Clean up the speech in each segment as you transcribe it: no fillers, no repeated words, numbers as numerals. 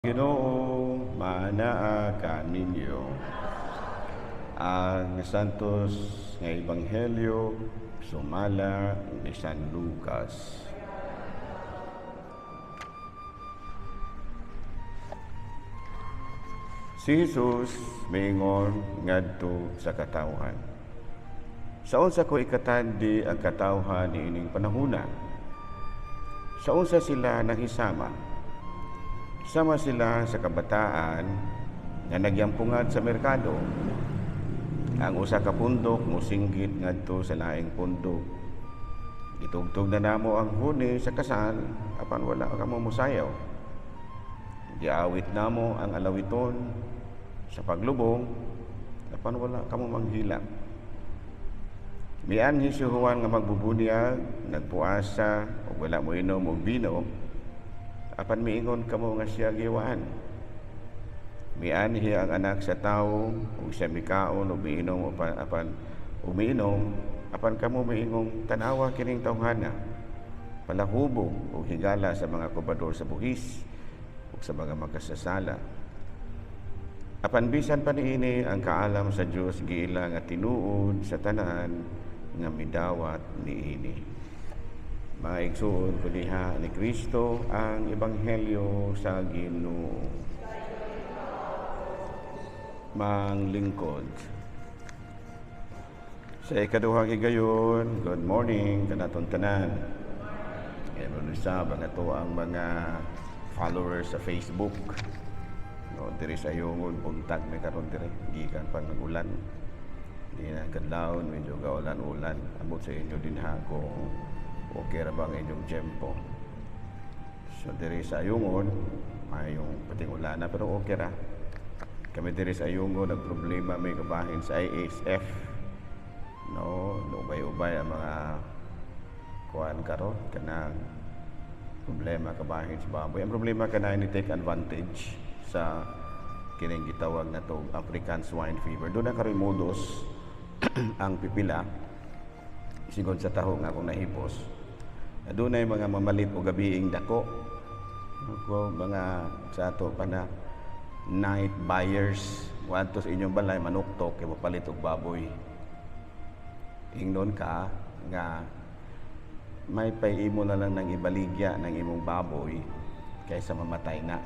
Ginoo maanaa kaninyo. Ang Santos nga Ebanghelyo sumala ni San Lucas. Si Jesus miingon ngadto sa katawhan. Sa unsa ko ikatandi ang katawhan niining panahuna? Sa unsa sila nahisama? Sama sila sa kabataan nga nagyampungad sa merkado. Ang usa ka pundok mosinggit ngadto sa laing pundok. Gitugtog na namo ang huni sa kasal apan wala kamo mosayaw. Giawit namo ang alawiton sa paglubong apan wala kamo manghilak. Mianhi si Juan nga magbubunyag, nagpuasa ug wala moinom og bino, apan miingon kamo nga siya giwaan. Mianhi ang anak sa tawo ug siya mikaon ug miinom apan umiinom, apan kamo miingong, tan-awa kining tawhana, palahubog ug higala sa mga kubador sa buhis ug sa mga makasasala. Apan bisan pa niini, ang kaalam sa Dios giila nga tinuod sa tanan nga midawat niini. Mga igsuon ko diha ni Kristo, ang ebanghelyo sa Ginoo. Manglingkod. Sa ikaduhang higayon, good morning kanatong tanan. Ngayon usab ang ato ang mga followers sa Facebook. No, diri sa Ayungon, buntag may karon diri, gikan pa nag-ulan. Di na kadlawon, medyo gaulan-ulan. Abot sa inyo din ha kung okay ra ba ang inyong tiyempo. So diri sa Ayungon, mayong pating ulana pero okay ra. Kami diri sa Ayungon, nagproblema may kabahin sa ISF. No, ubay-ubay ang mga kuan karon kanang problema kabahin sa baboy. Ang problema kanang ni take advantage sa kining gitawag na to African swine fever. Doon na karoy modus ang pipila sigon sa taho nga akong nahipos. Doon ay mga mamalit o gabiing dako. Ko mga sa ato pa na night buyers, wadto sa inyong balay manuktok kay mopalit og baboy. Ingnon ka nga may pay-imo na lang ng ibaligya ng imong baboy kaysa mamatay na.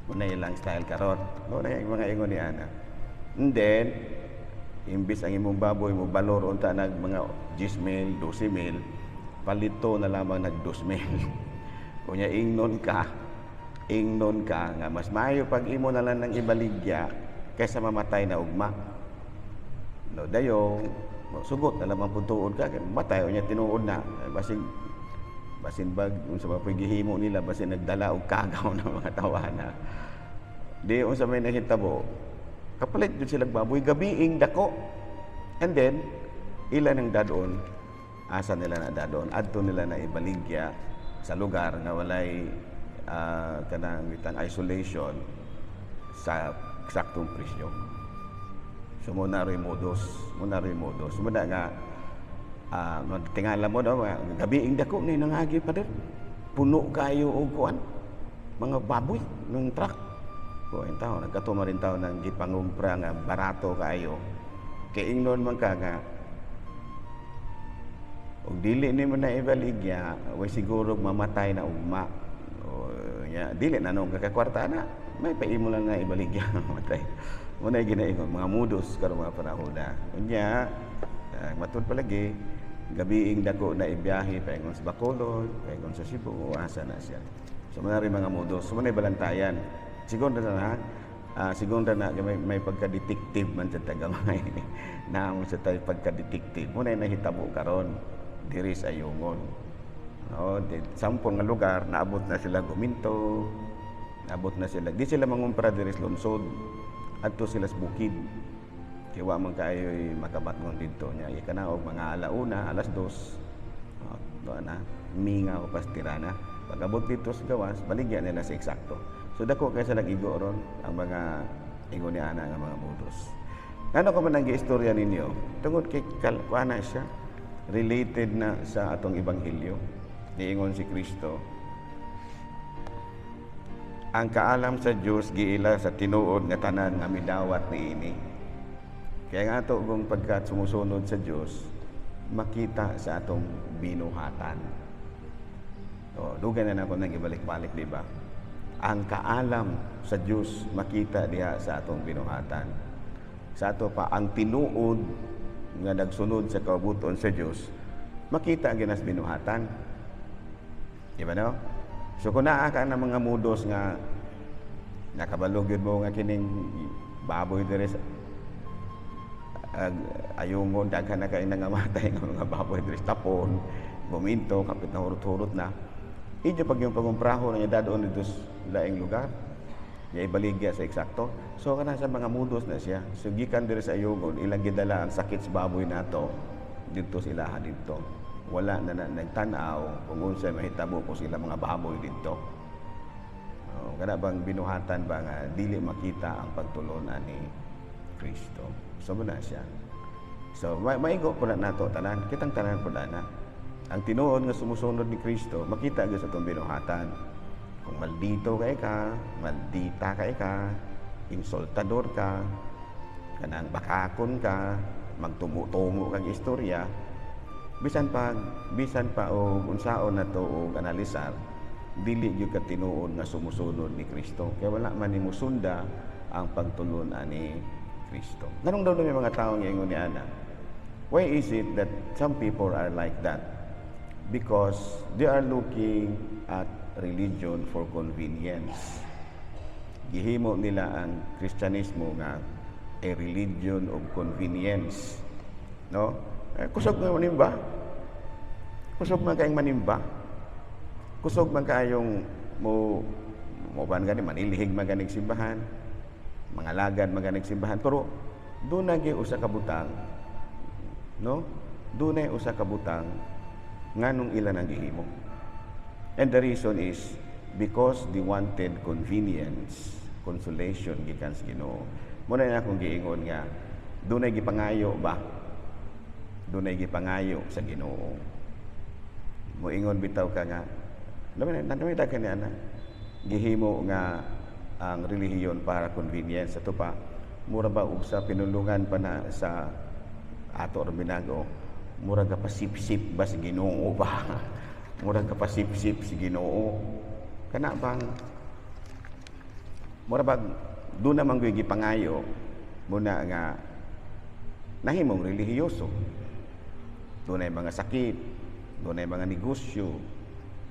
Muna ilang style karon. Muna yung mga ingon ni ana. And then, imbis ang imong baboy mo balor unta nag mga 10 mil, 12 mil, palito na lamang nag 2 mil. Kunya ingnon ka nga mas maayo pag imo na lang ng ibaligya kaysa mamatay na ugma. No, dayong sugot na lamang pud tuod ka kay matay unya tinuod na basin basin bag unsa ba pud gihimo nila, basin nagdala og kagaw ng mga tawana. Di unsa may nahitabo, kapalit jud sila baboy gabiing dako. And then ila nang dadon, asa nila na dadon, adto nila na ibaligya sa lugar nga walay kanang bitang isolation sa saktong presyo. So muna rin modus, muna rin modus. Muna nga tingala mo daw gabiing dako ni nangagi pa din. Puno kayo og kuan mga baboy ng truck. Ko ang tao nagkatuma rin tao ng gipangumpra nga barato kaayo. Kay ingnon man ka nga og dili nimo na ibaligya, way siguro mamatay na ugma. O, ya, dili na nung kakakwarta na, may paimo lang nga ibaligya mamatay. Muna ginaingon mga modus karon mga panahon na. Unya, matud palagi gabiing dako na ibiyahe paingon sa Bacolod, paingon sa Cebu, o asa na siya. So muna rin mga modus, so muna balantayan. Siguro na siguro na may pagka-detective man sa tagamay. Naamo sa tayo pagka-detective. Muna nahitabo karon diri sa Ayungon. No, di, sampung nga lugar naabot na sila Guminto, naabot na sila. Di sila mangumpra diri sa lungsod. Adto sila sa bukid. Kay wa man kaayo'y makabatngon didto nya. Ikanaog mga alauna, alas dos. Oh, doon na, mingaw pastirana. Pag abot dito sa gawas, baligya nila sa eksakto. So dako kay sa nag-igo ron ang mga ingon ni ana nga mga modus. Ngano ko man ang giistorya ninyo? Tungod kay kuana siya, related na sa atong ebanghelyo. Niingon si Kristo, Ang kaalam sa Dios giila sa tinuod nga tanan nga midawat niini. Kaya nga ato kung pagkat sumusunod sa Dios, makita sa atong binuhatan. O, dugay na nako nang ibalik-balik, di ba? Ang kaalam sa Dios makita diha sa atong binuhatan. Sa ato pa, ang tinuod nga nagsunod sa kabubut-on sa Dios, makita gyud nas binuhatan. Di ba, no? So kung naa ka ng mga mudos nga nakabalo gyud mo nga kining baboy diri sa ayungon, daghan na kay nangamatay nga mga baboy diri sa tapon, guminto, kapit na hurot-hurot na. Inyo pag yung pagumpraho na dadon dito sa laing lugar, ya ibaligya sa eksakto. So kana sa mga mudos na siya. So gikan diri sa ayungon, ilang gidala ang sakit sa baboy nato didto sa ilaha didto. Wala na nagtan-aw kung unsay mahitabo ko sila mga baboy didto. Oh, kana bang binuhatan ba nga dili makita ang pagtulunan ni Kristo. So mao na siya. So maigo po na nato tanan, kitang tanan po na. Ang tinuod nga sumusunod ni Kristo, makita gyud sa atong binuhatan. Kung maldito kay ka, maldita kay ka, insultador ka, kanang bakakon ka, magtumo-tumo kag istorya, bisan pa og unsaon na to og analisar, dili gyud ka tinuod nga sumusunod ni Kristo. Kaya wala man nimo sunda ang pagtulun-an ni Kristo. Nganong daw may mga tao nga ingon ni ana? Why is it that some people are like that? Because they are looking at religion for convenience. Gihimo nila ang Kristyanismo nga a religion of convenience. No? Eh, kusog nga manimba. Kusog man kayong manimba. Kusog man kayong mo mo ban gani, manilihig man ganig simbahan, mga lagad man ganig simbahan, pero doon na usa ka butang, no? Dunay usa ka butang nganong ila nang gihimo. And the reason is because they wanted convenience, consolation gikan sa Ginoo. Mao na akong giingon nga dunay gipangayo ba? Dunay gipangayo sa Ginoo. Moingon bitaw ka nga dami na dami ta kani ana. Gihimo nga ang relihiyon para convenience ato pa, mura ba og sa pinulungan pa na sa ato ra binago, mura ka pasip-sip ba sa Ginoo ba, mura ka pasip-sip sa Ginoo, kana bang mura bag doon naman gyud gipangayo muna nga nahimong relihiyoso. Dunay mga sakit, dunay mga negosyo,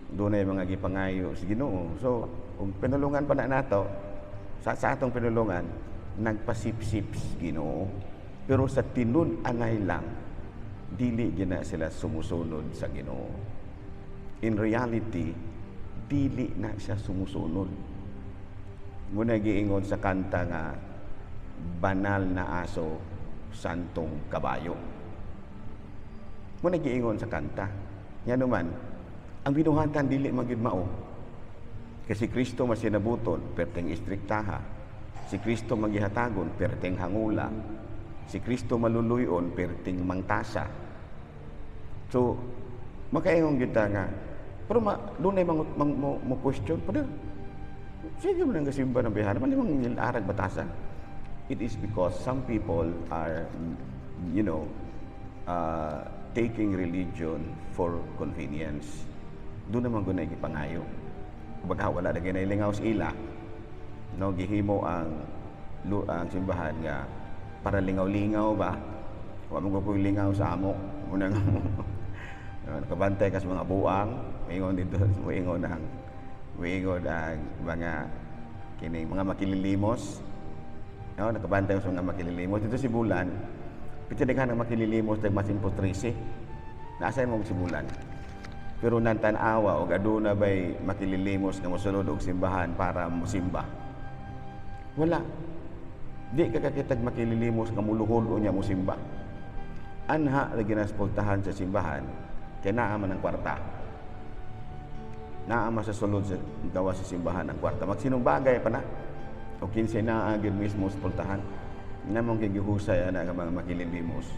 dunay mga gipangayo sa Ginoo. So kung pinulungan pa na nato sa atong pinulungan, nagpasipsip sa Ginoo, pero sa tinud-anay lang, dili gina sila sumusunod sa Ginoo. In reality, dili na siya sumusunod. Muna giingon sa kanta nga "Banal na aso, santong kabayo." Muna giingon sa kanta. Nga naman, ang binuhatan dili magyud mao. Kasi Kristo masinabuton, perteng istriktaha. Si Kristo magihatagon, perteng hangula. Si Kristo maluluyon, perteng mangtasa. So, makaingon kita nga, pero dunay mo question, "Pader, sige mo nang gasimba ng bihana, man mang arag batasa." It is because some people are taking religion for convenience. Doon naman ko na ipangayo. Kumbaga, wala na ginailingaw sa ila. No, gihimo ang simbahan nga para lingaw-lingaw ba. Wa mo ko lingaw sa amo. Muna nga nakabantay ka sa mga buang, moingon dito, moingon ang mga kining mga makililimos. No, nakabantay sa mga makililimos dito si Bulan. Piti daghan ang makililimos dag masin po 13. Nasa mo si Bulan. Pero nantan-awa og aduna bay makililimos nga mosulod og simbahan para mosimba? Wala. Di ka kakitag makililimos nga muluhod o niya mosimba. Anha lagi naspultahan sa simbahan kay naa man ang kwarta. Naa man sa sulod sa gawa sa simbahan ang kwarta. Magsinumbagay pa na. O kinsay naa gyud mismo sa pultahan. Namong kay gihusay ana nga mga makililimos.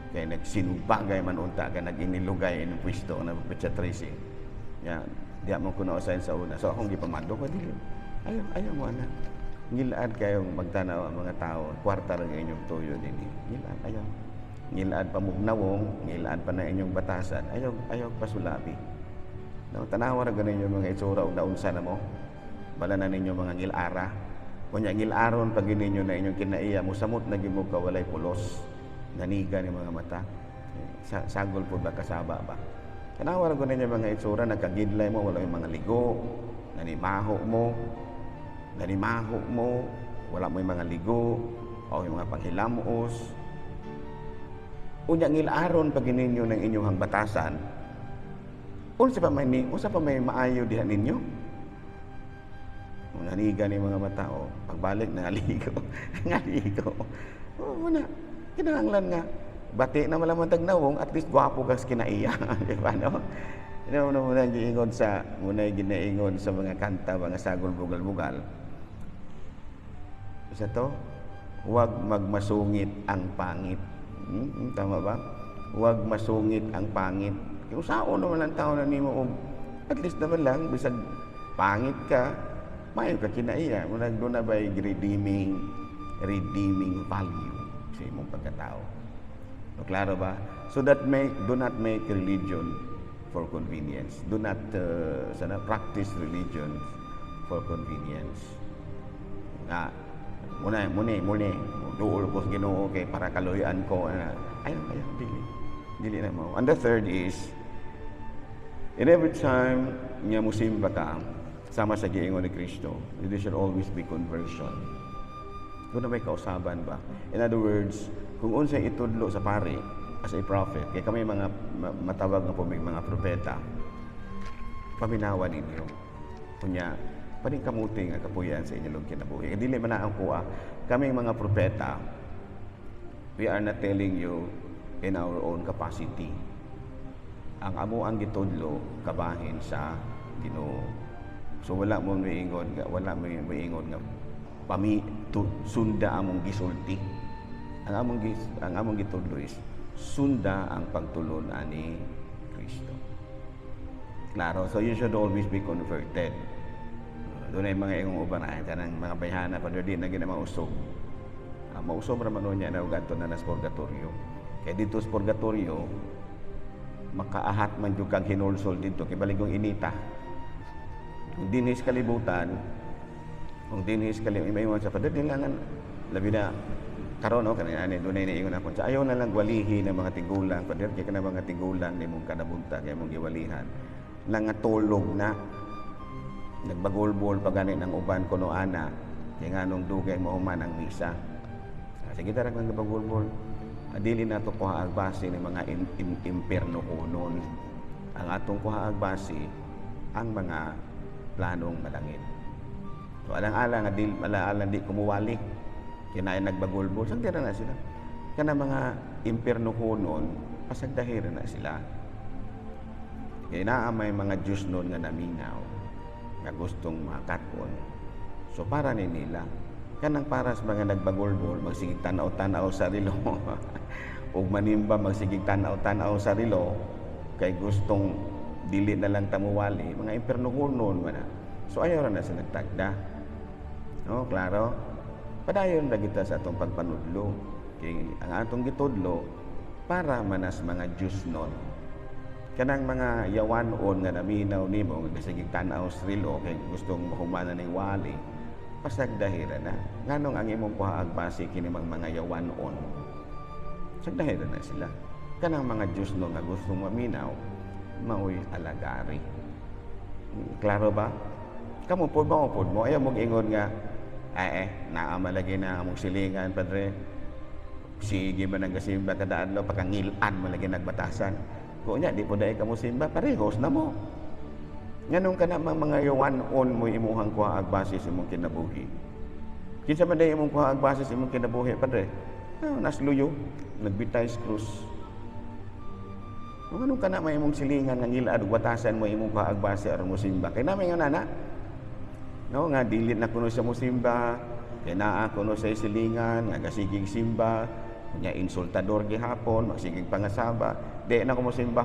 Kay nagsinumbagay man unta ka nag-inilugay ining pwesto na petsa 13. Ya, di mo kuno usahin sa una. So akong gipamando ko dili. Ayaw, ayaw mo ana. Ngilad kayong magtanaw ang mga tao, kwarta lang inyong tuyo dinhi. Ngilad, ayaw. Ngilad pa mugnawong, ngilad pa na inyong batasan. Ayaw, ayaw pasulabi. No, tanawa ra ganin yung mga itsura og naunsa na mo. Bala na ninyo mga ngilara. Kunya ngilaron pag ninyo na inyong kinaiya, musamot na gyud mo ka walay pulos. Naniga ni mga mata. Sa, sagol po ba, kasaba ba? Tanawa ra ganin yung mga itsura, nagkagidlay mo, wala yung mga ligo, nanimaho mo, nanimaho mo, wala mo yung mga ligo, o yung mga panghilamos. Unya ngilaron pag ninyo ng inyong batasan, unsa pa may maayo diha ninyo? Kung naniga ni mga mata, o pagbalik nangaligo, nangaligo. Oh, muna, kinahanglan nga bati na malaman tag nawong, at least gwapo kas kinaiya, di ba, no? Ino mo muna giingon sa muna ginaingon sa mga kanta, mga sagol bugal-bugal. Isa to, huwag magmasungit ang pangit. Tama ba? Huwag masungit ang pangit. Kung saon naman ang tao na nimo og at least naman lang bisag pangit ka, maayo ka kinaiya. Murag duna bay redeeming value sa imong pagkatao. So, klaro ba? So that make do not make religion for convenience. Do not sana practice religion for convenience. Na muna muna muna duol ko sa Ginoo kay para kaluyan ko na ayaw, ayaw, dili dili na mo. And the third is, in every time nga musimba ka, sama sa giingon ni Kristo, there should always be conversion. Kung na may kausaban ba? In other words, kung unsay itudlo sa pari as a prophet, kay kami mga matawag nga po may mga propeta, paminawa ninyo. Kunya, paningkamuti nga kapuyan sa inyong kinabuhi. Dili man na ang kuha. Kaming mga propeta, we are not telling you in our own capacity. Ang amo ang gitudlo kabahin sa Ginoo. So wala mo miingon nga, wala mo miingon nga pami tu, sunda among gisulti. Ang among gitudlo is sunda ang pagtulon ani Kristo. Klaro, so you should always be converted. Doon ay mga ingong uban ay tanang mga bayhana pa di na gina mausog. Mausog ra man niya na ug adto na nas purgatorio. Kay dito sa purgatorio makaahat man jud kag hinulsol dito kay baligong inita. Kung dinhi sa kalibutan, kung dinhi sa kalibutan, may sa pader nilangan labi na karon, no, kanina ani dunay niingon ako sa ayaw na lang walihi ng mga tigulang, pader, kay kana mga tigulang nimong kanabuntag kay mong giwalihan nangatulog na, nagbagulbol pa gani ng uban kuno ana kay nganong dugay mahuman ang misa. Sige tara kang bagulbol. Dili na to kuha ang base ng mga imperno kunon. Ang atong kuha ang base ang mga planong malangit. So alang-alang nga dili alang di kumuwali. Kinay nagbagulbol, sangtira na sila. Kana mga imperno kunon, pasagdahira na sila. Kaya naa may mga Diyos noon nga naminaw nga gustong makaton. So para ni nila, kanang para sa mga nagbagulbol, magsigig tanaw-tanaw sa relo. Ug manimba, magsigig tanaw-tanaw sa relo kay gustong dili na lang tamuwali, mga imperno kunon man na. So ayaw ra na sa nagtagda. No, klaro? Padayon ra kita sa atong pagpanudlo. Kay ang atong gitudlo para manas mga Diyos nun. Kanang mga yawanon nga naminaw nimo nga gasigig tan-aw sa relo kay gustong mahumanan ning wali, pasagdahira na. Nganong ang imong kuha ag base kini mga yawanon? Sagdahira na sila. Kanang mga Diyos no nga gustong maminaw, maoy alagari. Klaro ba? Kamo pod ba pod mo ayaw mo ingon nga ay eh naa malagi na among silingan, padre. Sige man ang gasimba kada adlaw, pagkangil-an malagi nagbatasan. Kung nya di po dai kamo simba, parehos na mo. Nganong kana mga yawan-on mo imuhang kuha ag base sa imong kinabuhi? Kinsa man day imong kuha ag base sa imong kinabuhi, padre? Ah, nasluyo, nagbitay sa krus. Kung anong kana may imong silingan nga ngilad ug batasan mo imong kuha ag base aron mo simba. Kay namin nga nana. No, nga dili na kuno siya mo simba, kay naa kuno sa silingan nga gasigig simba, nya insultador gihapon, magsigig pangasaba, di na ko mo simba.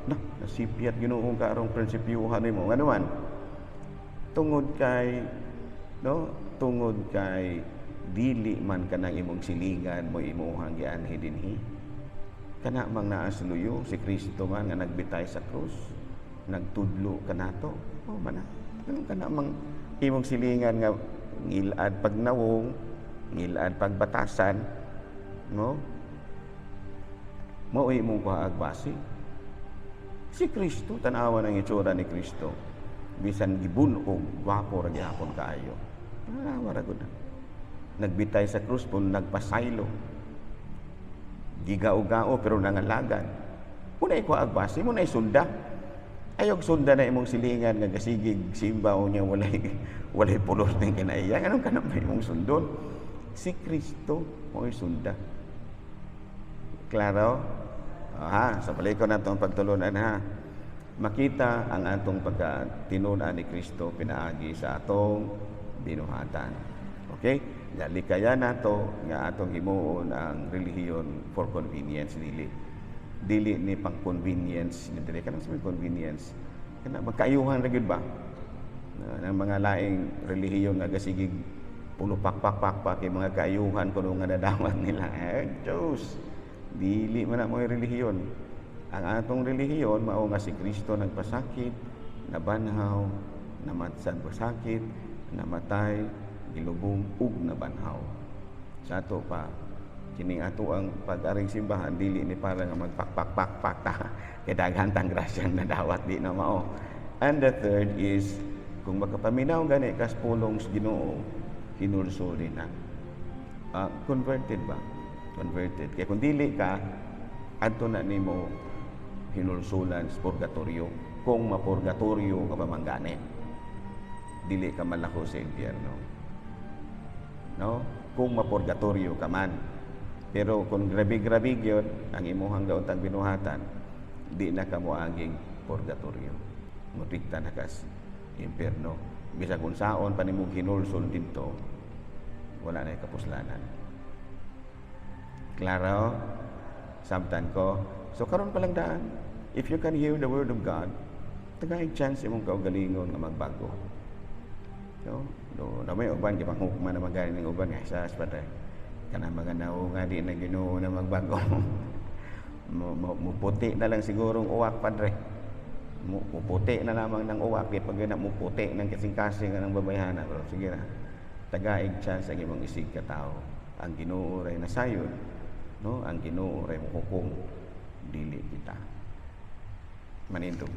Na, nasipyat Ginoo ka arong prinsipyuhan nimo. Ngano man? Tungod kay No, tungod kay dili man kanang imong silingan mo imuhang gianhi dinhi. Kana mang naa sa luyo, si Kristo man nga nagbitay sa krus, nagtudlo kanato. Oh man na. Anong kana mang imong silingan nga ngilad pagnawong, ngilad pagbatasan, no? Mao imong kuhaag base. Si Kristo, tanawa ng itsura ni Kristo. Bisan gibunog, gwapo ra gihapon kaayo. Tanawa ra gud na. Nagbitay sa krus po, nagpasaylo. Gigao-gao pero nangalagad. Muna ikuha base, muna sunda. Ayog sunda na imong silingan nga gasigig simba o niya walay pulos ning kinaiya. Anong kanang ba imong sundon? Si Kristo mo'y sunda. Klaro? Ha, sa balik ko na itong pagtulunan, ha. Makita ang atong pagkatinunan ni Kristo pinaagi sa atong binuhatan. Okay? Dali kaya nato nga atong himuon ang relihiyon for convenience, dili. Dili ni pang convenience, dili kanang sa may convenience. Kana magkaayuhan ra gyud ba? Na, ng mga laing relihiyon nga gasigig pulupakpak-pakpak kay mga kaayuhan kuno nga nadawat nila. Eh, Diyos, dili man na mo relihiyon. Ang atong relihiyon mao nga si Kristo nagpasakit, nabanhaw, namatsan pasakit, namatay, gilubong ug nabanhaw. Sa ato pa kining ato ang pag-aring simbahan, dili ni para nga magpakpak-pakpak ta kay daghan tang grasyang nadawat, di na mao. And the third is kung makapaminaw gani kas pulong sa Ginoo, hinulsuli na. Converted ba? Converted. Kaya kung dili ka, adto na nimo hinulsulan sa purgatorio. Kung mapurgatorio ka pa man gani, dili ka malako sa impyerno. No? Kung mapurgatorio ka man. Pero kung grabe-grabe yun, ang imuhang daotang binuhatan, di na ka moaging purgatorio. Mutikta na kas impyerno. Bisag unsaon pa nimong hinulsol didto, wala na kapuslanan. Klaro? Samtan ko. So karon pa lang daan, if you can hear the word of God, tagay chance imong kaugalingon nga magbago. No? Do, na may uban gipanghukman na magaling ng uban nga sa padre. Kanang mga nao nga di na Ginoo na magbago. Muputi na lang sigurong uwak, padre. Muputi na lamang ng uwak di pag na muputi ng kasing-kasing ng babayhana, pero sige na. Tagaig chance ang imong isig ka tao. Ang Ginoo ray nasayon, no? Ang Ginoo ray mohukom, dili kita. Manindog.